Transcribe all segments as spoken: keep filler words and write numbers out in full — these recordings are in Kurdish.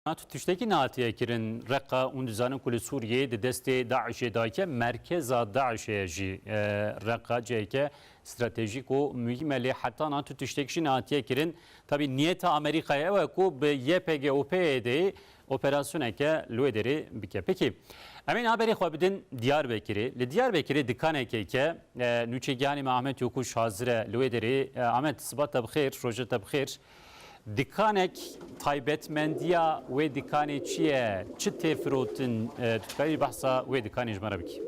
Na tu tiştekî nehatiye kirin, Reqa, hûn dizanin ku li Sûriyeyê di destê DAIŞê de ye, merkeza DAIŞê ye jî, e, Reqa ciheke stratejîk û muhîm e, lê heta na tu tiştek jî nehatiye kirin. Tabî niyeta Amerîkayê ew e ku bi Y P G û P Y D'yê operasyoneke li wê derê bike. Pekî, em ê niha berê xwe bidin Diyarbekirê. Li Diyarbekirê dikanekê ke, e, nûçegihanê me Ahmet Yokuş hazir e li wê derê. E, Ahmet, siba te bi xêr, roja te bi xêr. Dikanek, taybetmendiya wê dikanê çi ye? Çi tê firotin? E, tu dikarî behsa wê dikanê ji me re bikî?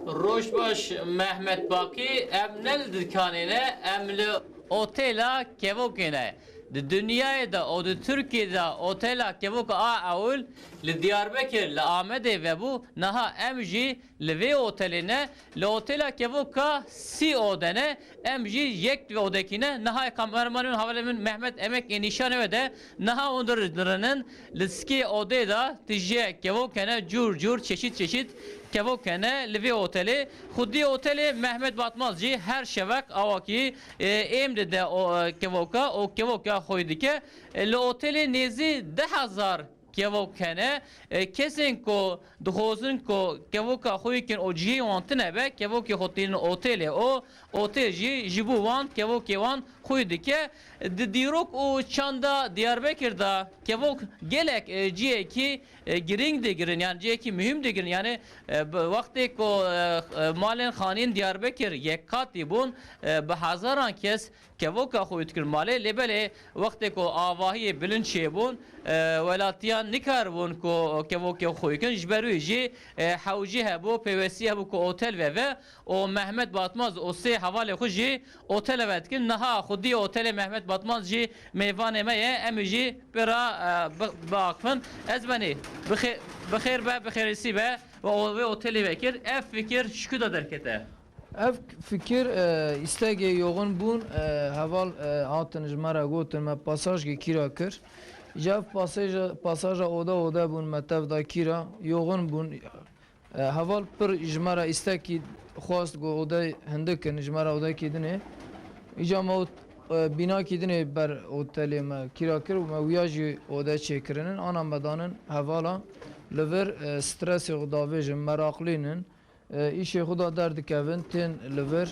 Roj baş Mehmet Bakî, em ne li dikanê ne, em li otêla kevokê ne. Di dinyayê de û di Tirkiyê de otêla kevoka a ewil li Diyarbekir, li Amedê vebû, niha em jî li vê otelê ne, li otêla kevoka sî ode ne, em jî yek odekî ne. Niha kameramanê min, hevalê min Mehmet Emek ê nîşanê we de, niha hûn dir-, dirinin, li sikê odê de tije kevok hene, cûr cûr, çeşît çeşît kevok hene li vê otelê. Xwedî otelê Mehmet Batmaz jî her şevek awakî, e, êm dide o, e, kevoka û kevoka xwî dike. E, li otelê nêzî deh hezar kevok hene. E, kesên ku dixwazin ku kevoka xwe bikin û cihê wan tune be, kevokê xwe tînin otelê û otel jî ji bo wan kevokê wan xwe dike. Di dîrok û çanda Diyarbekir de kevok gelek, e, cihekî, e, girîng digirin, yani cihekî muhîm digirin. Yani, e, bi, wextê ku, e, e, malên xanîn Diyarbekir yek qatî bûn, e, bi hezaran kes kevoka xwe dikirin malê, lê belê wextê ku avahiyê bilind çêbûn, e, welatiyan nikaribûn ku kevokê xwe bikin. Ji ber wî jî, e, hewcî hebû, pêwestî hebû ku otel veve û Mehmet Batmaz û sê hevalê xwe jî otele ve dikin. Niha xwedî otelê Mehmet Batmaz jî mêvanê me ye. Em ê jî pê re, e, bi-, biaxivin. Ez benî bi xê-, bi xêr be, bi xêrîsî be ve o-, vê otelê vekir. Ev fikir ji ku de derkete? Ev fikir, e, îstegê yoxin bûn, e, heval, e, hatin ji me re gotin, me pasajkê kîra kir. Îca ev pasaja, pasaja oda oda bûn, me tev da kîra, yoxin bûn. E, heval pir ji me re îstekî xwest, got, odeyê hindik in, ji me re odekî dinê. Îca me ot-, e, bînakî dinê ber otelê me kîra kir û me wiya jî ode çêkirinin. Ana me danin hevala li vir, e, stresê xwe davêjin, meraqlînin. E, îşê xwe da derdikevin, tên li vir,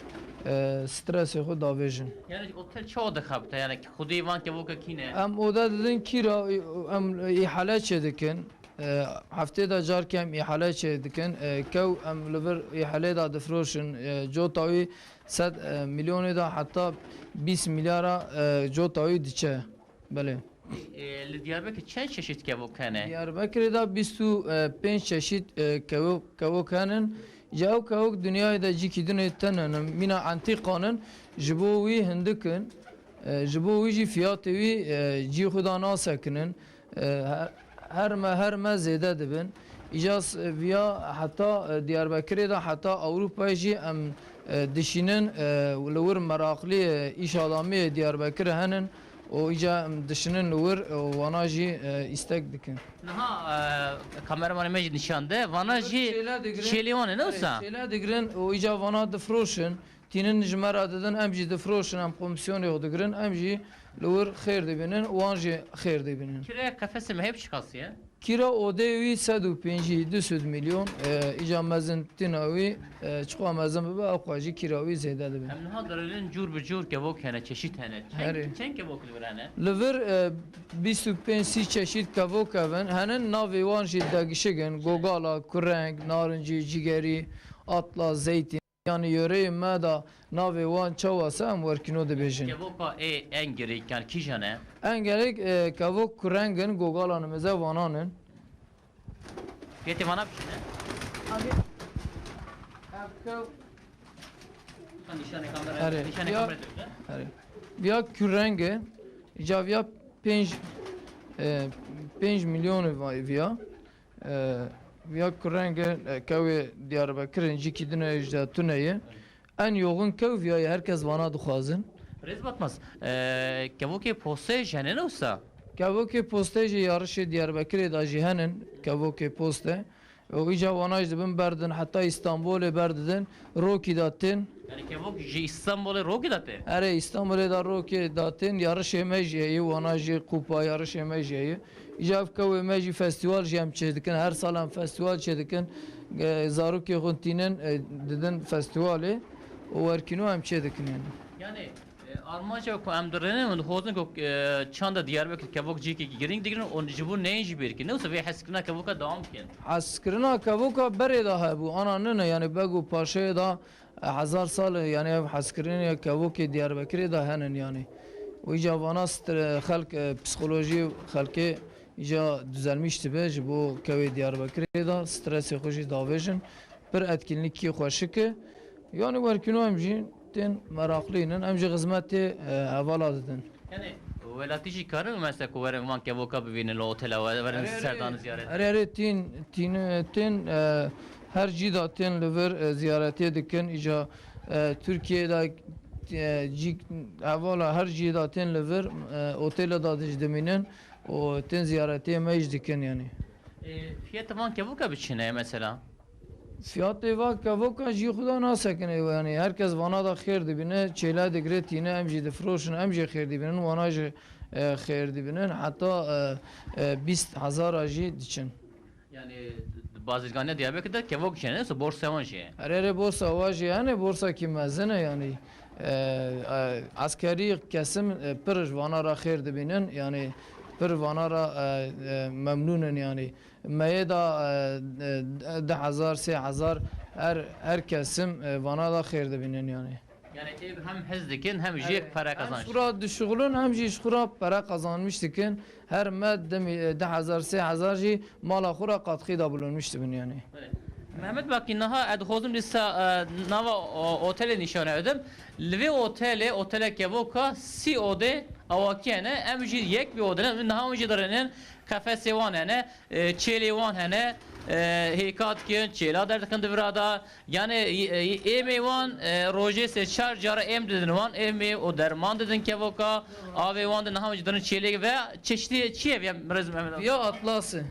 e, stresê xwe davêjin. Yani otel çawa dixebite? Yani xwedî van kevoka kî ne? Em ode didin kîra, em îhale çêdikin. E, heftê de carkê em îhale çêdikin. E, kew em li vir îhalê de difroşin. E, cota wî sed, e, milyonê de heta bîst milyara, e, cota wî diçe. Belê. E, li Diyarbekir çend çeşit kevok hene? Diyarbekirê de bîst û pênc çeşît, e, kevok, kevok henin. Ji ew kevok dinyayê de cîkî dinê tene ne, mîna entîqan in, ji bo wî hindik in. E, ji bo wî jî fiyatê wî, e, cî xwe da nasekinin. E, her, her me, her me zêde dibin. Îca s-, viya heta, e, Diyarbekirê de heta Ewropayê jî em, e, dişînin, e, li wir meraqlî, e, îş adamiyê Diyarbekir henin. û îca em dişinin li wir û wana jî, e, îstek dikin. Niha, e, kameramanê me jî nîşan de, vana jî çêle digirin. Çêlê wan e, ne wisa? Çêle digirin û îca vana difroşin. Tînin ji me re didin, em jî difroşin, em komîsyonê xwe digirin, em jî li wir xêr dibînin, wan jî xêr dibînin. Kiraya qefesê me hep çiqas e? Kira odeyê wî sed û pêncî, du sed milyon, e, îca mezintina wî, e, çiqa mezin bibe, ewqa jî kira wî zêde dibe. Em niha dirinin cûr bi cûr kevok hene, çeşît hene. Çend, Herê. Çend kevok li vir hene? Li vir, e, bîst û pênc sî çeşît kevok hevin. Henin navê wan jî degişik in, gogala, kureng, narincî, cîgerî, atlas, zeytîn. Yanî yöreyê me de navê wan çawa se em werkîno dibêjin. Kevoka ê en girîk, yan kîjan e? En girîk, e, kevok kureng in, gogala nimêze vanan in. Fiyatê vana bi çi ne? Abi, ev kev- Ha, nîşanê kamera, Erê, nîşanê ya- kamera dökle. Erê. Viya kureng e, îca viya pênc, e, pênc milyon va-, viya. E, viya kureng e, e, kewê Diyarbekir in, cîkî din e, ji de tune ye. En yoxin kew viya ye, her kes vana dixwazin. Rêz Batmaz, e, kevokê postê jî hene ne wisa? Kevokê postê jî yarişê Diyarbekirê de jî henin, kevokê postê. Û îca wana jî dibin berdin, heta Îstanbulê berdidin, rokî da tên. Yani kevok ji Îstanbulê rokî da tên? Erê, Îstanbulê da rokê da tên, yarişê me jî heye, wana jî kupa yarişê me jî heye. Îca ev kewê me jî festîval jî em çêdikin, her sal em festîval çêdikin. E, zarokê xwe tînin, e, didin festîvalê û werkîno em çêdikin yani. Yani e, armanca ku em dirênin, hûn dixwazin ku e, çanda Diyarbekir kevok cihekî girîng digirin û ji bo neyên jî bêrkin. Ne wisa vê hezkirina kevoka dewam bikin? Hezkirina kevoka berê de hebû, ana nine yani beg û paşeyê de e, hezar sal e, yani ev hezkirinê kevokê Diyarbekirê de henin yani. Û îca vana stre-, xelk, e, psîkolojî xelkê îca düzelmiş dibe, ji bo kewê Diyarbekirê de stresê xwe jî davêjin. Pir etkinlikî xweşik e. Yani werkîno em jî tên meraqlî nin, em jî xizmetê, e, hevala didin. Yani welatî jî karin mesela ku werin van kevoka bibînin li otela we, werin Erê, erê. serdan ziyaret. Erê, erê, tîn, tîn, tîn, e, her cî da tên li vir, e, ziyaretê dikin. Îca, e, Tirkiyeyê de, e, cî, hevala her cî da tên li vir, e, otêla da dij dimînin û tên ziyaretê me jî dikin yani. E, fiyata van kevoka bi çi ne mesela? Fiyatê va kevoka jî xuda nasekine yani. Herkes vana da xêr dibîne, çêle digire tîne, em jî difiroşin, em jî xêr dibînin, wana jî, e, xêr dibînin. Heta, e, e, bîst hezara jî diçin. Yani bazirganiya Diyarbekir de kevok jî ne, borsa wan jî. Erê, erê, borsa wa jî hene, borsa kî mezin e yani. E, e, eskerî kesim, e, pir ji vana ra xêr dibînin yani. Pir vana ra, e, e, memnûn in yani. Meyê da, e, e, du hezar, sê hezar, her, her kesim, e, vana da xêr dibînin yani. Yani ev hem hez dikin hem jî pere kazanç. Hem ji xwe ra dişuxulin hem jî ji xwe ra pere kazanmiş dikin. Her me demî, e, du hezar, sê hezar jî mala xwe ra qatxî da bulunmiş dibin yani. Mehmet Bakî, niha ez dixwazim dîsa, e, nava o-, otelê nîşane bidim. Li vê otelê, otele kevoka sî odê awakî hene. Em jî yek vê odê ne. Niha em jî dirênin. Qefesê wan hene, e, çêlê wan hene, e, hêka dikin, çêla derdixin di vira de. Yani, e, e, êmê wan, e, rojê sê çar cara êm didin wan, êmê û derman didin kevoka, avê wan de niha jî dirin çêlê ve çeşitê çi ye, ya Mirez Mehmet abi? Viya atlası.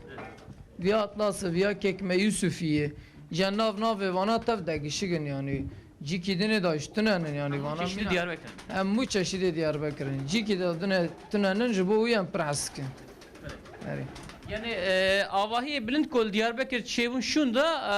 Viya atlası, viya kekme Yusufiye. Cenab navê vana tev degişigin yani. Cîkî dinê da ji tunenin yani vana. Çeşitê Diyarbekir. Hemû çeşitê Diyarbekir in. Cîkî da dine tunenin ji bo wî em pir hes dikin. Erê. Yani, e, avahiyê bilind ku li Diyarbekir çêbûn şûn de, e,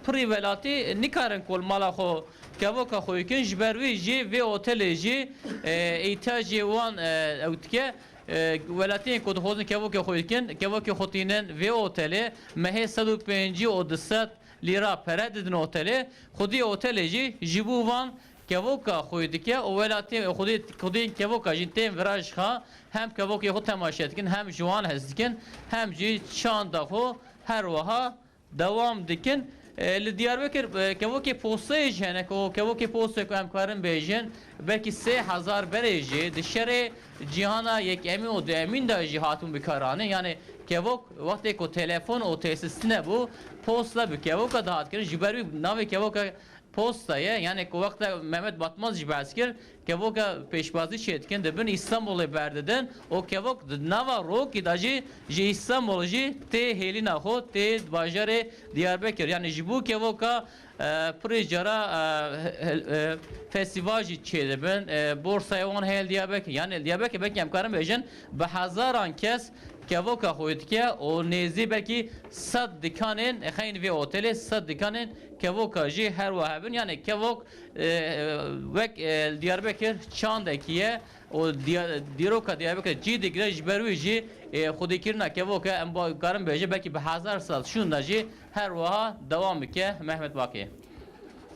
pirî welatî nikarin ku li mala xwe kevoka xwe bikin. Ji ber wî jî vê otelê jî, e, îhtiyacê wan, e, ew dike. E, welatiyên ku dixwazin kevokê xwe bikin, kevokê xwe tînin vê otelê mehê sed û pêncî û du sed lîra pere didin otelê. Xwedî otelê jî ji bo van kevoka xwe dike û welatiyên xwedî, xwedî kevoka jî tên vira ji xwe hem kevokê xwe temaşe dikin, hem ji wan hez dikin, hem jî çanda xwe her wiha dewam dikin. E, li Diyarbekir, e, kevokê postayê jî hene, ku kevokê postayê ku em karin bêjin, belkî sê hezar berê jî di şerê cîhana yekemîn û duemîn de jî hatibûn bikaranîn. Yani kevok wextê ku telefon û tesîs nebû, posta bi kevoka dihat kirin. Ji ber wî navê kevoka posta ye. Yani ku wexta Mehmet Batmaz jî behs kir, kevoka pêşbazî çêdikin, di bin Îstanbulê berdidin û kevok di nava rokî de jî ji Îstanbul jî tê hêlîna xwe, tê bajarê Diyarbekir. Yani ji bo kevoka, e, pirê cara, e, he-, e, festîval jî çêdibin. E, borsayê wan heye li Diyarbekir. Yani li Diyarbekir belkî em karin bêjin bi hezaran kes kevoka xwe dike û nêzî belkî sed dikanên, xeyn vê otelê sed dikanên kevoka jî her wiha hebin. Yani kevok, e, e, wek, e, li Diyarbekir çandekî ye û diya-, dîroka Diyarbekir cî digire, ji ber wî jî, e, xwedîkirina kevoka em ba-, karin bêjin belkî bi hezar sal şûnda jî her wiha dewam bike. Mehmet Bakî.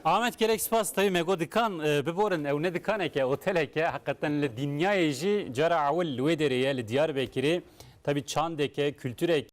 Ahmet, gelek spas. Tabii me got dikan, e, biborin, ew ne dikaneke, oteleke, heqeten li dinyayê jî cara ewil li wê derê ye, li Diyarbekirê. Tabii çandeke, kültüreke,